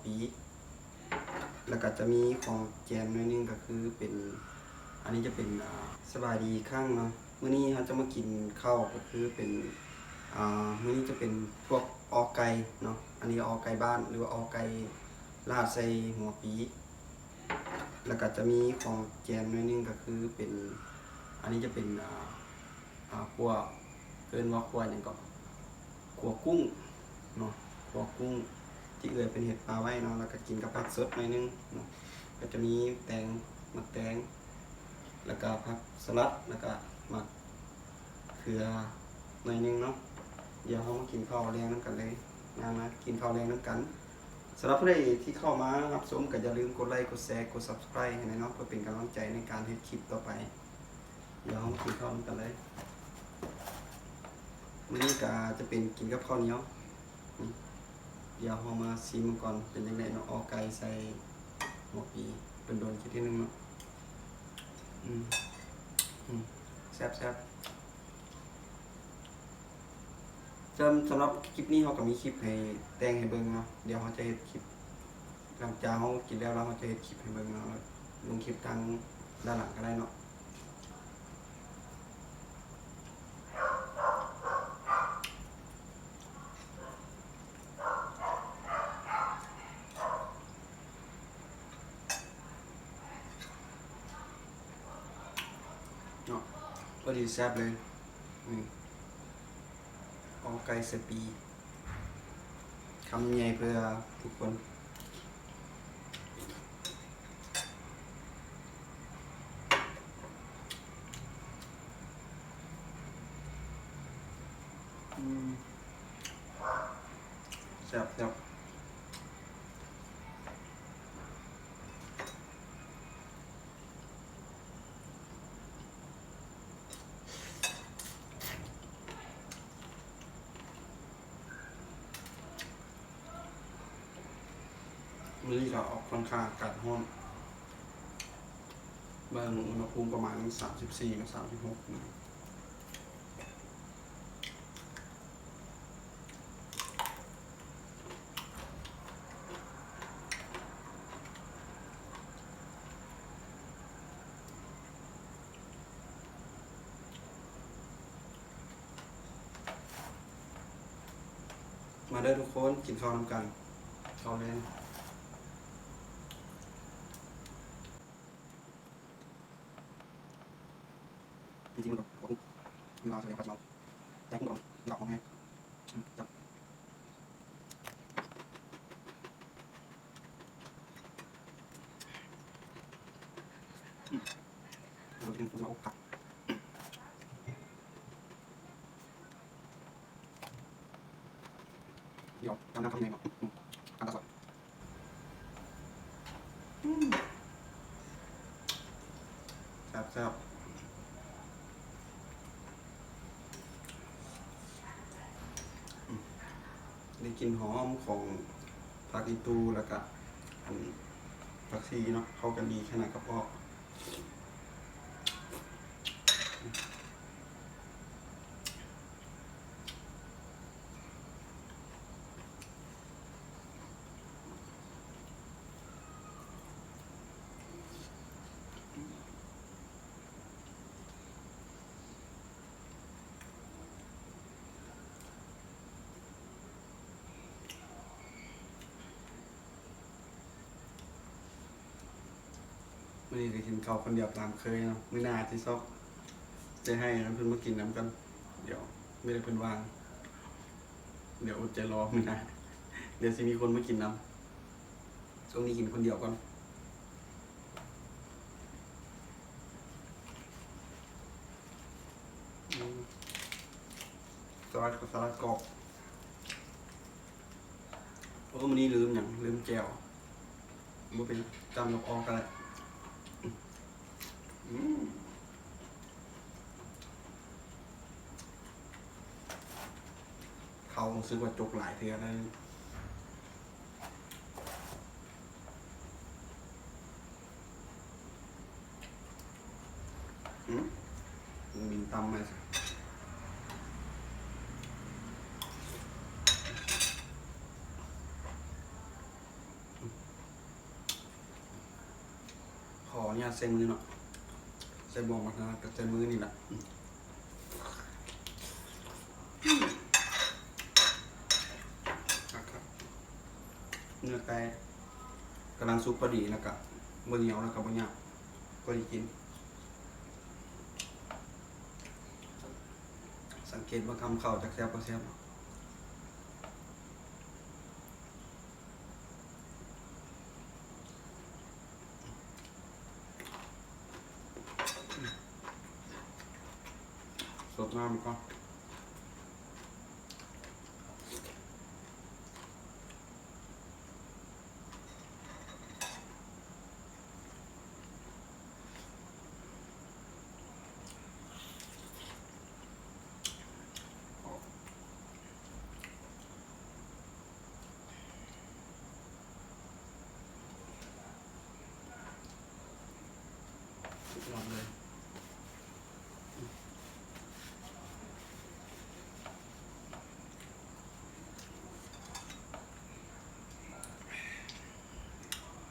ປີ ແລ້ວກໍຈະມີຂອງແຈມໜ້ອຍໜຶ່ງ ກໍຄືເປັນ ອັນນີ້ຈະເປັນ ອ່າ ສະບາຍດີອີກຄັ້ງເນາະ. ມື້ນີ້ເຮົາຈະມາກິນເຂົ້າ ກໍຄືເປັນ ອ່າ ມື້ນີ້ຈະເປັນພວກອໍໄກ່ເນາະ. ອັນນີ້ອໍໄກ່ບ້ານ ຫຼືວ່າອໍໄກ່ລາດໃສ່ຫົວປີ ແລ້ວກໍຈະມີຂອງແຈມໜ້ອຍໜຶ່ງ ກໍຄືເປັນ ອັນນີ້ຈະເປັນ ອ່າ ອ່າ ຂົ້ວ ເອີ້ນວ່າຂົ້ວຫຍັງເກາະ ຂົ້ວກຸ້ງເນາະ, ຂົ້ວກຸ້ງທີ່ເອື້ອຍເພິ່ນເຮັດມາໄວ້ເນາະ, ແລ້ວກໍກິນກັບຜັກສົດໜ້ອຍໜຶ່ງເນາະ. ກໍຈະມີແຕງ ໝາກແຕງ ແລ້ວກໍຜັກສະຫຼັດ ແລ້ວກໍໝາກເຂືອໜ້ອຍໜຶ່ງເນາະ. ດຽວເຮົາມາກິນເຂົ້າແລງນຳກັນເລີຍ, ມາ ມາກິນເຂົ້າແລງນຳກັນ. ສຳລັບຜູ້ໃດທີ່ເຂົ້າມາຮັບຊົມ ກໍຢ່າລືມກົດໄລ ກົດແຊ ກົດ Subscribe ໃຫ້ແດ່ເນາະ ເພື່ອເປັນກຳລັງໃຈໃນການເຮັດຄລິບຕໍ່ໄປ. ດຽວເຮົາມາກິນເຂົ້ານຳກັນເລີຍ. ມື້ນີ້ກໍຈະເປັນກິນກັບເຂົ້າໜຽວ. ດຽວເຮົາມາຊີມເບິ່ງກ່ອນ ເປັນຈັ່ງໃດເນາະ, ອໍໄກ່ໃສ່ຫົວປີ ດົນໆກິນເທື່ອໜຶ່ງເນາະ. ອືມ ອືມ ແຊບໆ. ສຳ ສຳລັບຄລິບນີ້ເຮົາກໍມີຄລິບໃຫ້ແຕ່ງໃຫ້ເບິ່ງເນາະ. ດຽວເຮົາຈະເຮັດຄລິບ ຫຼັງຈາກເຮົາກິນແລ້ວ ແລ້ວເຮົາຈະເຮັດຄລິບໃຫ້ເບິ່ງເນາະ, ລົງຄລິບທາງດ້ານຫຼັງກໍໄດ້ເນາະ. ເນາະ ພໍດີແຊບເລີຍ. ນີ້ ອໍໄກ່ໃສ່ປີ ຄຳໃຫຍ່ເພື່ອທຸກຄົນ. ອືມ ແຊບໆ. ມື້ນີ້ກໍອອກ ຂ້ອນຂ້າງອາກາດຮ້ອນ, ເບິ່ງອຸນຫະພູມປະມານສາມສິບສີ່ກັບສາມສິບຫົກ. ມາເດີທຸກຄົນ ກິນເຂົ້ານຳກັນ ເຂົ້າແລງ. ດຽວ ຈຳນຳຄຳໃຫຍ່ເນາະ ອືມ ອັນຕາສອດ ອືມ ແຊບໆ ອືມ ໄດ້ກິ່ນຫອມຂອງຜັກອີຕູ່ ແລ້ວກະ ອັນ ຜັກຊີເນາະ ເຂົ້າກັນດີຂະໜາດກັບອອກ. ມື້ນີ້ກໍກິນເຂົ້າຄົນດຽວຕາມເຄີຍເນາະ, ມື້ໜ້າຊິຊອກໃຈໃຫ້ເພິ່ນມາກິນນຳກັນ. ດຽວມື້ໃດເພິ່ນວ່າງ ດຽວອົດໃຈລໍມື້ໜ້າ, ດຽວຊິມີຄົນມາກິນນຳ. ຊ່ວງນີ້ກິນຄົນດຽວກ່ອນ. ອືມ ສະຫຼັດກໍສະຫຼັດກອບ. ໂອ້ ມື້ນີ້ລືມຫຍັງ ລືມແຈ່ວ. ບໍ່ເປັນຫຍັງ ຈ້ຳກັບອອກກໍໄດ້. ອືມ ເຂົ້າຮູ້ສຶກວ່າຈົກຫຼາຍເທື່ອແລ້ວ. ຫືມ ມີຕຳມາຊະ. ຍາດໃສ່ມືເນາະ ໃສ່ບ່ວງບັກນາ ກໍໃສ່ມືນີ້ລະ. ອືມ ຄັກໆ ເນື້ອໄກ່ກຳລັງສຸກພໍດີ ແລ້ວກະບໍ່ໜຽວ ແລ້ວກະບໍ່ຫຍາບ ພໍດີກິນ. ສັງເກດເບິ່ງຄຳເຂົ້າ ຈັກແຊບບໍ່ແຊບເນາະ. ສົດນ້ຳກ່ອນ. ສຸດຍອດເລີຍ.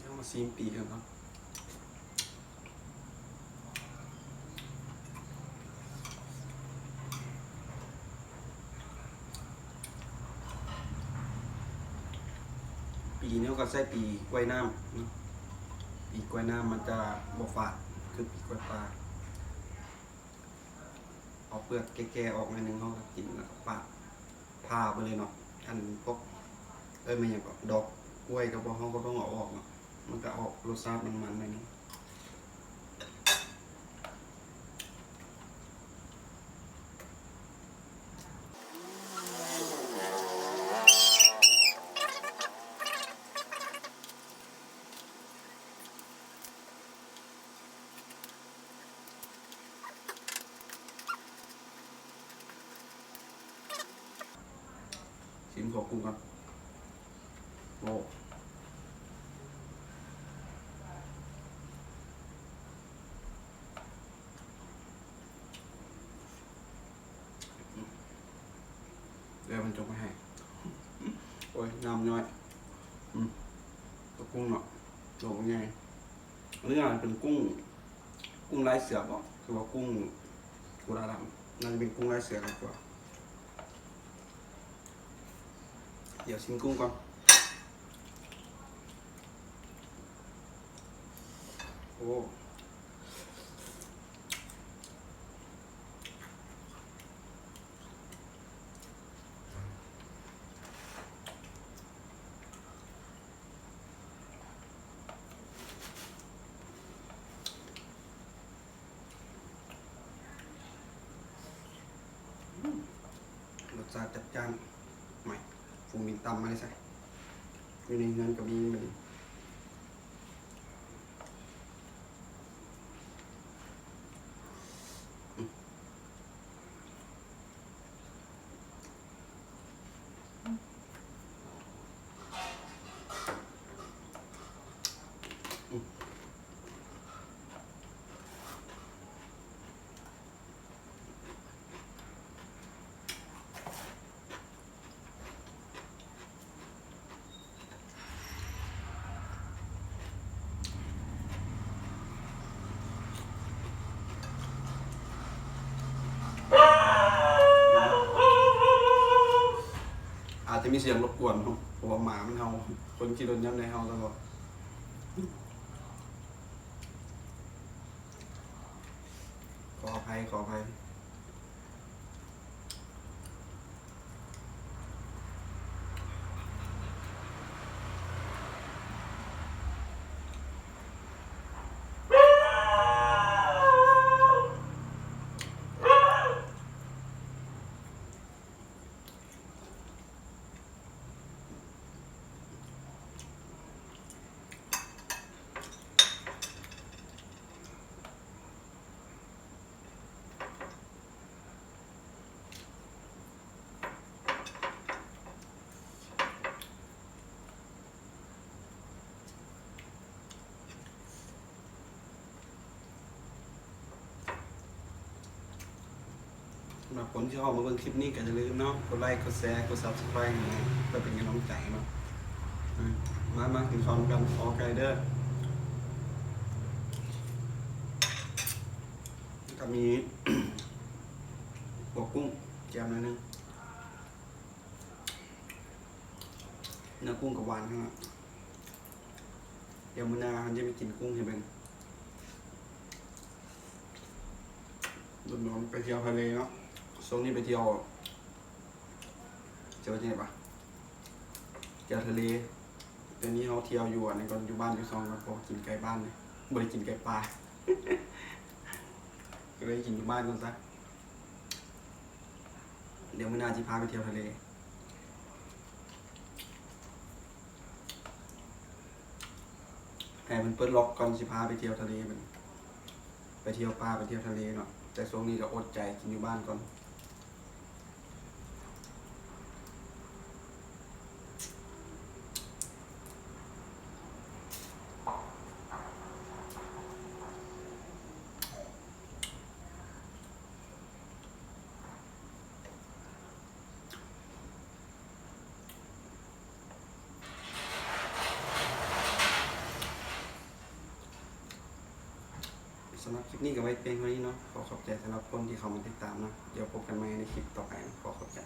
ເຮົາມາຊີມປີເບິ່ງເນາະ. ປີນີ້ເຮົາກໍໃຊ້ປີກ້ວຍນ້ຳເນາະ ປີກ້ວຍນ້ຳມັນຈະບໍ່ຝາດຄືປີກ້ວຍປ່າ. ເອົາເປືອກແກ່ໆອອກໜ້ອຍໜຶ່ງ ເຮົາກໍກິນ ແລ້ວກໍປາດຜ່າໄປເລີຍເນາະ. ອັນພວກ ເອີ້ນວ່າຫຍັງເກາະ ດອກກ້ວຍກໍບໍ່ ເຮົາກໍຕ້ອງເອົາອອກເນາະ ມັນກໍອອກລົດຊາດມັນໆໜ້ອຍໜຶ່ງ. ຊີມຂົວກຸ້ງກ່ອນ. ໂອ້ ແລ້ວມັນຈົງໄປໃຫ້ ໂອ້ຍ ນ້ຳຍ້ອຍ. ອືມ ຕົວກຸ້ງເນາະ ໂຕໃຫຍ່. ອັນນີ້ອາດຈະເປັນກຸ້ງ ກຸ້ງລາຍເສືອບໍ ຫຼືວ່າກຸ້ງກຸລາດຳ? ໜ້າຈະເປັນກຸ້ງລາຍເສືອມາກກວ່າ. ດຽວຊີມກຸ້ງກ່ອນ. ໂອ້ ອືມ ລົດຊາດຈັດຈ້ານ. ໃໝ່ ຝູງບິນຕ່ຳມາແຕ່ໃສ? ຢູ່ໃນເຮືອນກໍມີ. ອືມ. ອາດຈະມີສຽງລົບກວນເນາະ ເພາະວ່າໝາມັນເຫົ່າ ຄົນຂີ່ລົດຍາມໃດເຫົ່າຕະຫຼອດ. ຂໍອະໄພ ຂໍອະໄພ. ສຳລັບຄົນທີ່ເຂົ້າມາເບິ່ງຄລິບນີ້ກໍຢ່າລືມເນາະ ກົດໄລ ກົດແຊ ກົດ Subscribe ໃຫ້ເພື່ອເປັນກຳລັງໃຈເນາະ. ເອີ ມາ ມາກິນເຂົ້ານຳກັນ ຂໍໄກ່ເດີ້. ກໍມີ ພວກກຸ້ງແຈ່ມໜ້ອຍໜຶ່ງ ເນື້ອກຸ້ງກໍຫວານຂະໜາດ. ດຽວມື້ໜ້າເຮົາຈະໄປກິນກຸ້ງໃຫ້ເບິ່ງ. ດົນໆໄປທ່ຽວທະເລເນາະ ຊ່ວງນີ້ໄປທ່ຽວ ຈະວ່າຈັ່ງໃດວະ ທ່ຽວທະເລ. ດຽວນີ້ເຮົາທ່ຽວຢູ່ອັນນັ້ນກ່ອນ ຢູ່ບ້ານຢູ່ຊ່ອງກ່ອນ ເພາະວ່າກິນໄກບ້ານເດ້ ບໍ່ໄດ້ກິນໄກປ່າ ກໍເລີຍກິນຢູ່ບ້ານກ່ອນຊະ. ດຽວມື້ໜ້າຊິພາໄປທ່ຽວທະເລ ໃຫ້ເພິ່ນເປີດລັອກກ່ອນ ຊິພາໄປທ່ຽວທະເລບັດນີ້ ໄປທ່ຽວປ່າ ໄປທ່ຽວທະເລເນາະ. ແຕ່ຊ່ວງນີ້ກໍອົດໃຈກິນຢູ່ບ້ານກ່ອນ. ສຳລັບຄລິບນີ້ກໍໄວ້ພຽງເທົ່ານີ້ເນາະ. ຂໍຂອບໃຈສຳລັບຄົນທີ່ເຂົ້າມາຕິດຕາມເນາະ. ດຽວພົບກັນໃໝ່ໃນຄລິບຕໍ່ໄປເນາະ. ຂໍຂອບໃຈ.